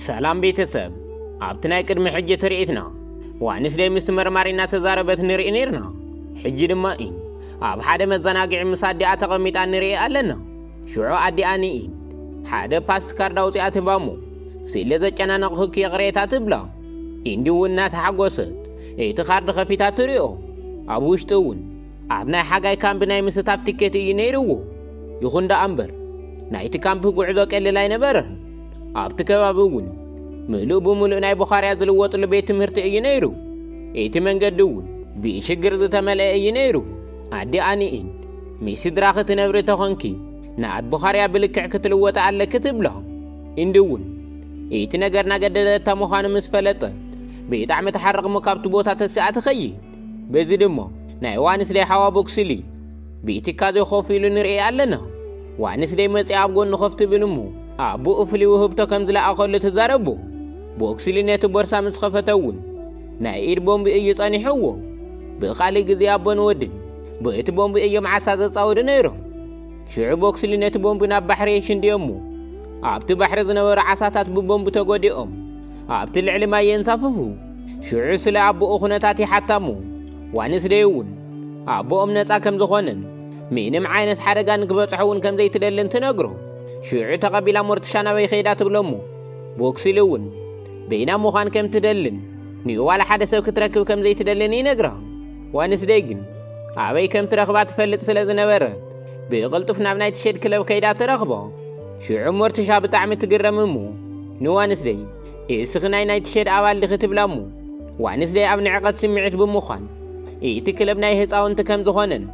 ሰላም ቤተሰብ፣ ኣብቲ ናይ ቅድሚ ሕጂ ትርኢትና ዋንስደይ ምስቲ መርማሪ እናተዛረበት ንርኢ ነይርና። ሕጂ ድማ ኢና ኣብ ሓደ መዘናግዒ ምስ ኣዲኣ ተቐሚጣ ንርኢ ኣለና። ሽዑ ኣዲኣ ንኢንድ ሓደ ፓስት ካርድ ኣውፂኣ ትህባ እሞ፣ ስለ ዘጨናነቕኹኪ ይቕሬታ ትብላ። ኢንዲ እውን እናተሓጎሰት እቲ ካርድ ከፊታ ትሪኦ። ኣብ ውሽጢ እውን ኣብ ናይ ሓጋይ ካምፕ ናይ ምስታፍ ቲኬት እዩ ነይርዎ። ይኹን ደኣ እምበር ናይቲ ካምፕ ጉዕዞ ቀሊል ኣይነበረን። ኣብቲ ከባቢ እውን ምሉእ ብምሉእ ናይ ቡኻርያ ዝልወጥሉ ቤት ትምህርቲ እዩ ነይሩ። እቲ መንገዲ እውን ብሽግር ዝተመልአ እዩ ነይሩ። ኣዲኣ ንኢንድ፣ ምስ ስድራኺ ትነብሪ ተኾንኪ ንኣድ ቡኻርያ ብልክዕ ክትልወጢ ኣለኪ ትብላ። ኢንዲ እውን እቲ ነገር እናገደደታ ምዃኑ ምስ ፈለጠት ብጣዕሚ ትሓርቕ እሞ ካብቲ ቦታ ተሲኣ ትኸይድ። በዚ ድማ ናይ ዋንስደይ ሓዋ ቦክስሊ ብኢቲ ካዞ ኮፍ ኢሉ ንርኢ ኣለና። ዋንስደይ መፂኣ ኣብ ጎኑ ኮፍ ትብል እሞ ኣቦኡ ፍሊ ውህብቶ ከም ዝለኣኸሉ ትዛረቦ። ቦክስሊ ነቲ ቦርሳ ምስ ከፈተ እውን ናይ ኢድ ቦምቢ እዩ ጸኒሕዎ። ብኻልእ ግዜ ኣቦን ወድን በቲ ቦምቢ እዮም ዓሳ ዘጻወዱ ነይሮም። ሽዑ ቦክስሊ ነቲ ቦምቢ ናብ ባሕሪ የሽንድዮ እሞ ኣብቲ ባሕሪ ዝነበሩ ዓሳታት ብቦምቢ ተጎዲኦም ኣብቲ ልዕሊ ማይ የንሳፍፉ። ሽዑ ስለ ኣቦኡ ኩነታት ይሓታ እሞ ዋንስደይ እውን ኣቦኦም ነጻ ከም ዝኾነን ምንም ዓይነት ሓደጋ ንክበጽሖ እውን ከም ዘይትደልን ትነግሮ። ሽዑ ተቐቢላ ሞርትሻ ናበይ ከይዳ ትብሎ እሞ ቦክስሊ እውን በይና ምዃን ከም ትደልን ንዋላ ሓደ ሰብ ክትረክብ ከም ዘይትደልን ይነግራ። ዋንስደይ ግን ኣበይ ከም ትረኽባ ትፈልጥ ስለ ዝነበረት ብቕልጡፍ ናብ ናይቲ ሸድ ክለብ ከይዳ ትረኽቦ። ሽዑ ሞርትሻ ብጣዕሚ ትግረም እሞ ንዋንስደይ፣ እስኺ ናይ ናይቲ ሸድ ኣባል ዲኺ ትብላ እሞ ዋንስደይ ኣብ ንዕቐት ስምዒት ብምዃን እቲ ክለብ ናይ ህፃውንቲ ከም ዝኾነን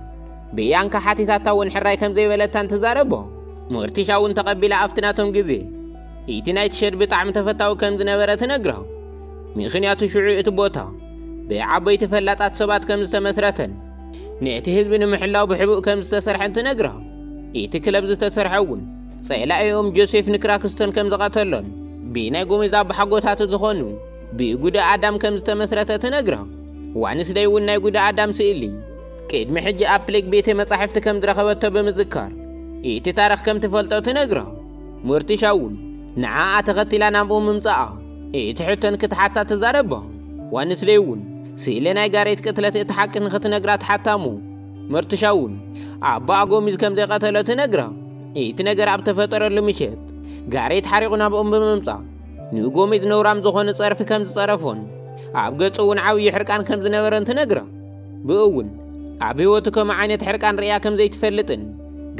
ብያንካ ሓቲታታ እውን ሕራይ ከም ዘይበለታን ትዛረቦ። ሞርትሻ እውን ተቐቢላ ኣብቲ ናቶም ግዜ እቲ ናይቲ ሸድ ብጣዕሚ ተፈታዊ ከም ዝነበረ ትነግራ። ምኽንያቱ ሽዑ እቲ ቦታ ብዓበይቲ ፈላጣት ሰባት ከም ዝተመስረተን ነቲ ህዝቢ ንምሕላው ብሕቡእ ከም ዝተሰርሐን ትነግራ። እቲ ክለብ ዝተሰርሐ እውን ጸላኢኦም ጆሴፍ ንክራክስቶን ከም ዝቐተሎን ብናይ ጎሜዝ ኣባሓጎታት ዝኾኑ ብጉዳ ኣዳም ከም ዝተመስረተ ትነግራ። ዋንስደይ እውን ናይ ጉዳ ኣዳም ስእሊ ቅድሚ ሕጂ ኣብ ፕሌግ ቤተ መጻሕፍቲ ከም ዝረኸበቶ ብምዝካር እቲ ታሪኽ ከም ትፈልጦ ትነግራ። ሞርቲሻ እውን ንዓኣ ተኸቲላ ናብኡ ምምጻኣ እቲ ሕቶን ክትሓታ ትዛረባ። ዋንስደይ እውን ስእሊ ናይ ጋሬት ቅትለት እቲ ሓቂ ንኽትነግራ ትሓታ እሞ ሞርቲሻ እውን ኣባኣ ጎሚዝ ከም ዘይቐተሎ ትነግራ። እቲ ነገር ኣብ ተፈጠረሉ ምሸት ጋሬት ሓሪቑ ናብኦም ብምምጻእ ንጎሚዝ ነውራም ዝኾነ ጸርፊ ከም ዝጸረፎን ኣብ ገጹ እውን ዓብዪ ሕርቃን ከም ዝነበረን ትነግራ። ብኡ እውን ኣብ ህይወቱ ከምኡ ዓይነት ሕርቃን ርእያ ከም ዘይትፈልጥን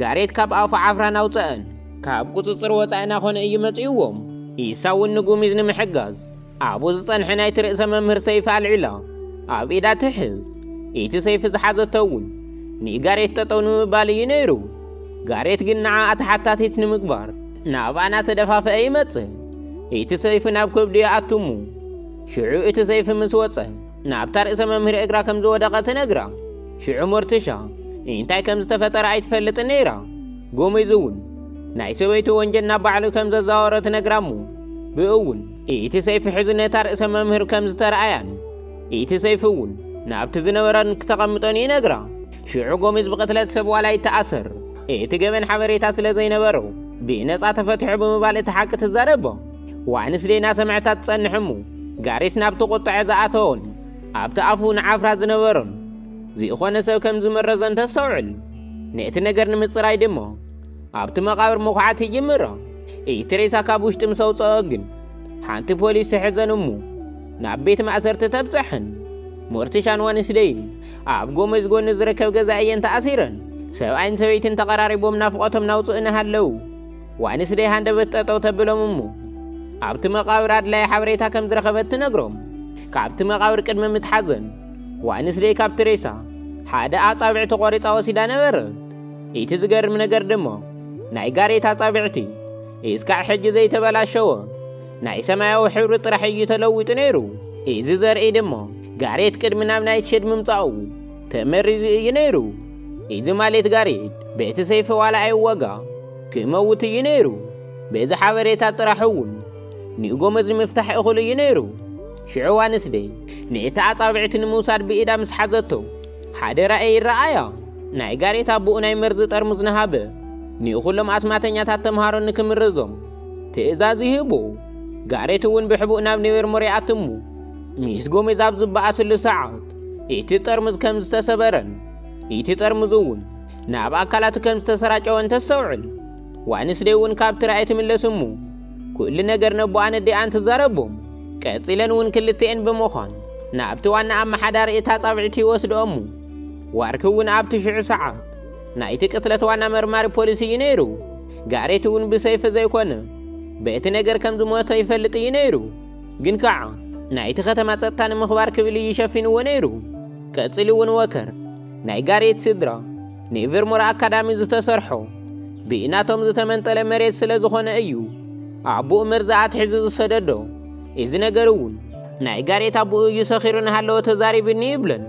ጋሬት ካብ ኣፉ ዓፍራን ኣውጸአን ካብ ቁጽጽር ወጻኢ እናኾነ እዩ መጺእዎም። ኢሳ እውን ንጉሚዝ ንምሕጋዝ ኣብኡ ዝጸንሐ ናይቲ ርእሰ መምህር ሰይፊ ኣልዒላ ኣብ ኢዳ ትሕዝ። እቲ ሰይፊ ዝሓዘቶ እውን ንጋሬት ጠጠው ንምባል እዩ ነይሩ። ጋሬት ግን ንዓኣ ተሓታቲት ንምግባር ናብኣ እናተደፋፍአ ይመጽእ። እቲ ሰይፊ ናብ ከብዱ ይኣቱ እሞ ሽዑ እቲ ሰይፊ ምስ ወጸ ናብታ ርእሰ መምህር እግራ ከም ዝወደቐ ትነግራ። ሽዑ ሞርቲሻ እንታይ ከም ዝተፈጠረ ኣይትፈልጥን ነይራ። ጎሜዝ እውን ናይ ሰበይቱ ወንጀል ናብ ባዕሉ ከም ዘዛወሮ ትነግራ እሞ ብኡ እውን እቲ ሰይፊ ሒዙ ነታ ርእሰ መምህር ከም ዝተረኣያን እቲ ሰይፊ እውን ናብቲ ዝነበረን ክተቐምጦን ይነግራ። ሽዑ ጎሜዝ ብቕትለት ሰብ ዋላ ይተኣሰር እቲ ገበን ሓበሬታ ስለ ዘይነበሮ ብነጻ ተፈትሑ ብምባል እቲ ሓቂ ትዛረቦ። ዋንስደይ እናሰምዐታ ትጸንሕ እሞ ጋሬት ናብቲ ቁጥዐ ዝኣተዎን ኣብቲ ኣፉ ንዓፍራ ዝነበሮን ዝኾነ ሰብ ከም ዝመረዞን ተስተውዕል። ነቲ ነገር ንምጽራይ ድማ ኣብቲ መቓብር ምኹዓት ይጅምሮ። እቲ ሬሳ ካብ ውሽጢ ምስ ኣውጽኦ ግን ሓንቲ ፖሊስ ትሕዘን እሞ ናብ ቤት ማእሰርቲ ተብጽሐን። ሞርቲሻን ዋንስደይን ኣብ ጎሜዝ ጎኒ ዝርከብ ገዛ እየን ተኣሲረን። ሰብኣይን ሰበይትን ተቐራሪቦም ናፍቖቶም ናውጽኡ እናሃለዉ ዋንስደይ ሃንደበት ጠጠው ተብሎም እሞ ኣብቲ መቓብር ኣድላይ ሓበሬታ ከም ዝረኸበት ትነግሮም። ካብቲ መቓብር ቅድሚ ምትሓዘን ዋንስደይ ካብቲ ሬሳ ሓደ ኣጻብዕቲ ቆሪጻ ወሲዳ ነበረት። እቲ ዝገርም ነገር ድማ ናይ ጋሬት ኣጻብዕቲ እስካዕ ሕጂ ዘይተበላሸወ ናይ ሰማያዊ ሕብሪ ጥራሕ እዩ ተለዊጡ ነይሩ። እዚ ዘርኢ ድማ ጋሬት ቅድሚ ናብ ናይት ሸድ ምምጻኡ ተመሪዙ እዩ ነይሩ። እዚ ማለት ጋሬት በቲ ሰይፊ ዋላ ኣይወጋ ክመውት እዩ ነይሩ። በዚ ሓበሬታ ጥራሕ እውን ንጎመዝ ንምፍታሕ እኹል እዩ ነይሩ። ሽዑ ዋንስደይ ነቲ ኣጻብዕቲ ንምውሳድ ብኢዳ ምስ ሓዘቶ ሓደ ራእይ ይረኣያ። ናይ ጋሬት ኣቦኡ ናይ መርዚ ጠርሙዝ ንሃበ ንኹሎም ኣስማተኛታት ተምሃሮ ንክምርዞም ትእዛዝ ይህቡ። ጋሬት እውን ብሕቡእ ናብ ኔቨርሞር ይኣትሙ። ሚስ ጎሜዝ ኣብ ዝበኣስሉ ሰዓት እቲ ጠርሙዝ ከም ዝተሰበረን እቲ ጠርሙዝ እውን ናብ ኣካላቱ ከም ዝተሰራጨወን ተስተውዕል። ዋንስደይ እውን ካብቲ ራእይ ትምለስ እሞ ኩሉ ነገር ነቦኣን ኣዲኣን ትዛረቦም። ቀጺለን እውን ክልቲኤን ብምዃን ናብቲ ዋና ኣመሓዳሪ እታ ጻብዒት ይወስድኦ እሞ ዋርክ እውን ኣብቲ ሽዑ ሰዓት ናይቲ ቅትለት ዋና መርማሪ ፖሊስ እዩ ነይሩ። ጋሬት እውን ብሰይፊ ዘይኮነ በቲ ነገር ከም ዝሞተ ይፈልጥ እዩ ነይሩ። ግን ከዓ ናይቲ ከተማ ጸጥታ ንምኽባር ክብል እዩ ሸፊንዎ ነይሩ። ቀጺሉ እውን ወከር ናይ ጋሬት ስድራ ኔቨርሞር ኣካዳሚ ዝተሰርሖ ብኢናቶም ዝተመንጠለ መሬት ስለ ዝኾነ እዩ ኣቦኡ መርዚ ኣትሒዙ ዝሰደዶ። እዚ ነገር እውን ናይ ጋሬት ኣቦኡ እዩ ሰኺሩ እናሃለወ ተዛሪብኒ ይብለን።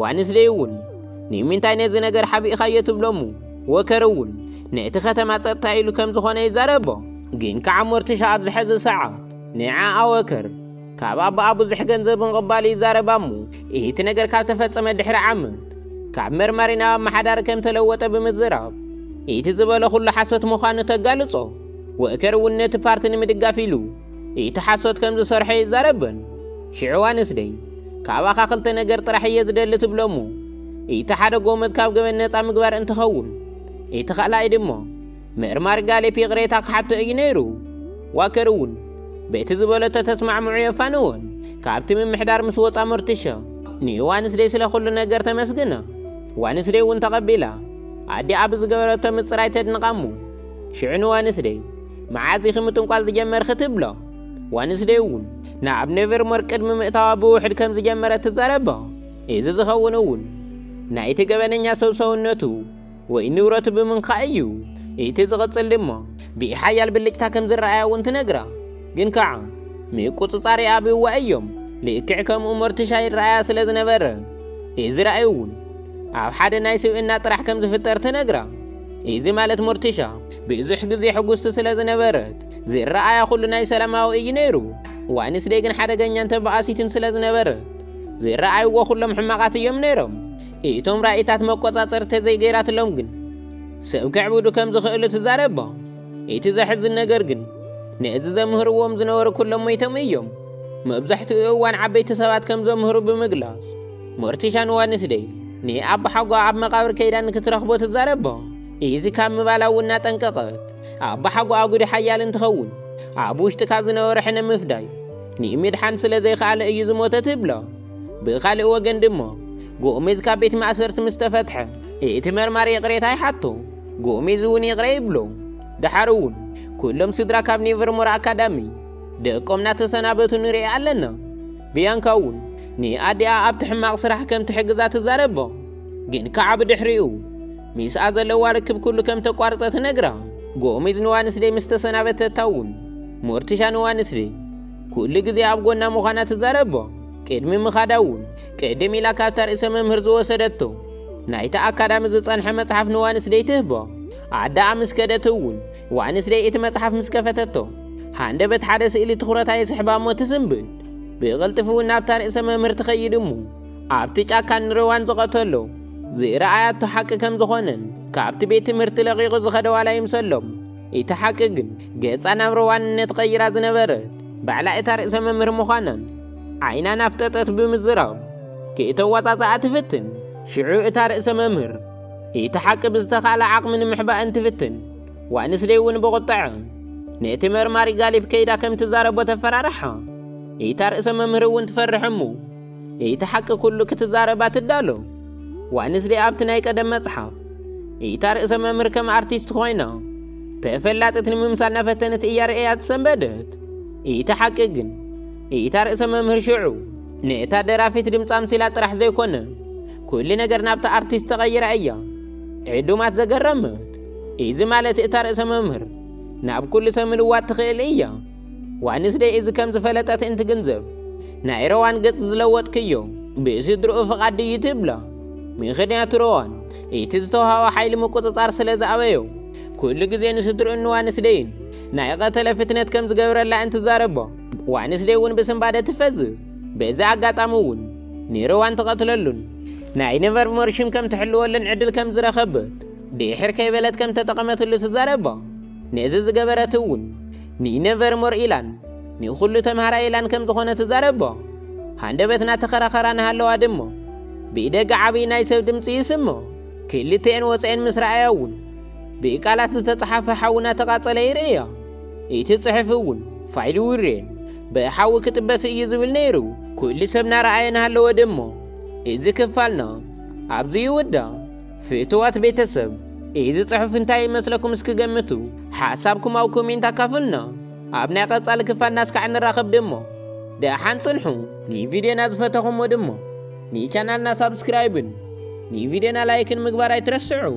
ዋንስደይ እውን ንምንታይ ነዚ ነገር ሓቢእኻዮ ትብለሙ። ወከር እውን ነቲ ከተማ ጸጥታ ኢሉ ከም ዝኾነ ይዛረቦ። ግን ከዓ ሞርቲሻ ኣብዚ ሕዚ ሰዓት ንዓ ኣወከር ካብ ኣቦኣ ብዙሕ ገንዘብ ምቕባሉ ይዛረብ እሞ እቲ ነገር ካብ ተፈጸመ ድሕሪ ዓመት ካብ መርማሪ ናብ ኣመሓዳሪ ከም ተለወጠ ብምዝራብ እቲ ዝበሎ ኩሉ ሓሶት ምዃኑ ተጋልጾ። ወከር እውን ነቲ ፓርቲ ንምድጋፍ ኢሉ እቲ ሓሶት ከም ዝሰርሖ ይዛረበን። ሽዑ ዋንስደይ ካባኻ ክልተ ነገር ጥራሕ እየ ዝደሊ ትብለሙ። እቲ ሓደ ጎመዝ ካብ ገበን ነጻ ምግባር እንትኸውን እቲ ካልኣይ ድማ መርማሪ ጋሌፕ ይቕሬታ ክሓቶ እዩ ነይሩ። ዋከር እውን በቲ ዝበለቶ ተስማዕምዑ የፋንወን። ካብቲ ምምሕዳር ምስ ወጻ ሞርቲሻ ንዋንስደይ ስለ ኩሉ ነገር ተመስግና። ዋንስደይ እውን ተቐቢላ ኣዲኣ ብዝገበረቶ ምጽራይ ተድንቓ እሞ ሽዑ ንዋንስደይ መዓዝ ኢኺ ምጥንቋል ዝጀመርኺ ትብሎ። ዋንስደይ እውን ናብ ኔቨርሞር ቅድሚ ምእታዋ ብውሕድ ከም ዝጀመረት ትዛረባ። እዚ ዝኸውን እውን ናይቲ ገበነኛ ሰብ ሰውነቱ ወይ ንብረቱ ብምንካእ እዩ። እቲ ዝቕጽል ድማ ብሓያል ብልጭታ ከም ዝረኣያ እውን ትነግራ። ግን ከዓ ምቁጽጻር ይኣብይዋ እዮም። ልክዕ ከምኡ ሞርቲሻ ይረኣያ ስለ ዝነበረ እዚ ራእይ እውን ኣብ ሓደ ናይ ስብእና ጥራሕ ከም ዝፍጠር ትነግራ። እዚ ማለት ሞርቲሻ ብዙሕ ግዜ ሕጉስቲ ስለ ዝነበረት ዝረኣያ ኩሉ ናይ ሰላማዊ እዩ ነይሩ። ዋንስደይ ግን ሓደገኛን ተበኣሲትን ስለ ዝነበረት ዝረኣይዎ ኩሎም ሕማቓት እዮም ነይሮም። እቶም ራእይታት መቆጻጸሪ ተዘይገይራትሎም ግን ሰብ ከዕብዱ ከም ዝኽእሉ ትዛረባ። እቲ ዘሕዝን ነገር ግን ነዚ ዘምህርዎም ዝነበሩ ኩሎም ሞይቶም እዮም። መብዛሕትኡ እዋን ዓበይቲ ሰባት ከም ዘምህሩ ብምግላጽ ሞርቲሻ ንዋንስደይ ንኣቦሓጓ ኣብ መቓብር ከይዳ ንክትረኽቦ ትዛረባ። እዚ ካብ ምባላ እውን እናጠንቀቐት ኣቦሓጓ ኣጉዲ ሓያል እንትኸውን ኣብ ውሽጢ ካብ ዝነበረ ሕነ ምፍዳይ ንምድሓን ስለ ዘይከኣለ እዩ ዝሞተ ትብሎ። ብኻልእ ወገን ድማ ጎሜዝ ካብ ቤት ማእሰርቲ ምስ ተፈትሐ እቲ መርማሪ ይቕሬታ ይሓቶ። ጎሜዝ እውን ይቕረ ይብሎ። ደሓር እውን ኩሎም ስድራ ካብ ኔቨርሞር ኣካዳሚ ደቆም እናተሰናበቱ ንርኢ ኣለና። ብያንካ እውን ንኣዲኣ ኣብቲ ሕማቕ ስራሕ ከም ትሕግዛ ትዛረቦ። ግን ከዓ ብድሕሪኡ ምስኣ ዘለዋ ርክብ ኩሉ ከም ተቋርጸ ትነግራ። ጎሜዝ ንዋንስደይ ምስ ተሰናበተታ እውን ሞርቲሻ ንዋንስደይ ኩሉ ግዜ ኣብ ጎና ምዃና ትዛረቦ። ቅድሚ ምኻዳ እውን ቅድም ኢላ ካብታ ርእሰ መምህር ዝወሰደቶ ናይቲ ኣካዳሚ ዝጸንሐ መጽሓፍ ንዋንስደይ ትህቦ። ኣደኣ ምስ ከደት እውን ዋንስደይ እቲ መጽሓፍ ምስ ከፈተቶ ሃንደበት ሓደ ስእሊ ትኹረታ ይስሕባ እሞ ትስንብድ። ብቕልጥፍ እውን ናብታ ርእሰ መምህር ትኸይድ እሞ ኣብቲ ጫካ ንረዋን ዝቐተሎ ዝረኣያቶ ሓቂ ከም ዝኾነን ካብቲ ቤት ትምህርቲ ለቒቑ ዝኸደ ዋላ ይምሰሎም። እቲ ሓቂ ግን ገጻ ናብ ረዋንነት ቀይራ ዝነበረት ባዕላ እታ ርእሰ መምህር ምዃናን ዓይና ናፍጠጠት ብምዝራብ ክእተዋጻጽኣ ትፍትን። ሽዑ እታ ርእሰ መምህር እቲ ሓቂ ብዝተኻእለ ዓቕሚ ንምሕባእ እንትፍትን ዋንስደይ እውን ብቑጥዐ ነቲ መርማሪ ጋሊፕ ከይዳ ከም ትዛረቦ ተፈራርሓ። እታ ርእሰ መምህር እውን ትፈርሕ እሞ እቲ ሓቂ ኩሉ ክትዛረባ ትዳሎ። ዋንስደይ ኣብቲ ናይ ቀደም መጽሓፍ እታ ርእሰ መምህር ከም ኣርቲስት ኮይና ተፈላጥት ንምምሳል እናፈተነት እያ ርእያ ዝሰንበደት። እቲ ሓቂ ግን እታ ርእሰ መምህር ሽዑ ነታ ደራፊት ድምጻ ኣምሲላ ጥራሕ ዘይኮነ ኩሉ ነገር ናብታ ኣርቲስት ተቐይራ እያ ዕዱማት ዘገረመት። እዚ ማለት እታ ርእሰ መምህር ናብ ኩሉ ሰብ ምልዋጥ ትኽእል እያ። ዋንስደይ እዚ ከም ዝፈለጠት እንትግንዘብ ናይ ረዋን ገጽ ዝለወጥክዮ ብስድርኡ ፍቓድ ድዩ ትብላ። ምኽንያቱ ረዋን እቲ ዝተዋህባ ሓይሊ ምቁጽጻር ስለ ዝኣበዮ ኩሉ ግዜ ንስድርኡን ንዋንስደይን ናይ ቀተለ ፍትነት ከም ዝገብረላ እንትዛረቦ ዋንስደይ እውን ብስንባደ ትፈዝዝ። በዚ ኣጋጣሚ እውን ንረዋን ትቐትለሉን ናይ ኔቨርሞር ሽም ከም ትሕልወሉን ዕድል ከም ዝረኸበት ድሕር ከይበለት ከም ተጠቐመትሉ ትዛረቦ። ነዚ ዝገበረት እውን ንኔቨርሞር ኢላን ንኹሉ ተምሃራይ ኢላን ከም ዝኾነ ትዛረቦ። ሃንደበት እናተኸራኸራ እናሃለዋ ድማ ብኢደጋ ዓብዪ ናይ ሰብ ድምፂ ይስሞ። ክልተኤን ወፀኤን ምስ ረኣያ እውን ብቃላት ዝተፅሓፈ ሓዊ እናተቓፀለ ይርእያ። እቲ ፅሑፍ እውን ፋይል ውሬን ብሓዊ ክጥበስ እዩ ዝብል ነይሩ። ኩሉ ሰብ እናረኣየ እናሃለወ ድማ እዚ ክፋልና ኣብዚ ይውዳእ። ፍትዋት ቤተሰብ፣ እዚ ጽሑፍ እንታይ ይመስለኩም? እስኪ ገምቱ። ሓሳብኩም ኣብ ኮሜንት ኣካፍሉና። ኣብ ናይ ቀጻሊ ክፋልና እስካዕ ንራኸብ ደሞ። ደሓን ጽንሑ። ንቪድዮና ዝፈተኹሞ ደሞ ንቻናልና ሳብስክራይብን ንቪድዮና ላይክን ምግባር ኣይትረስዑ።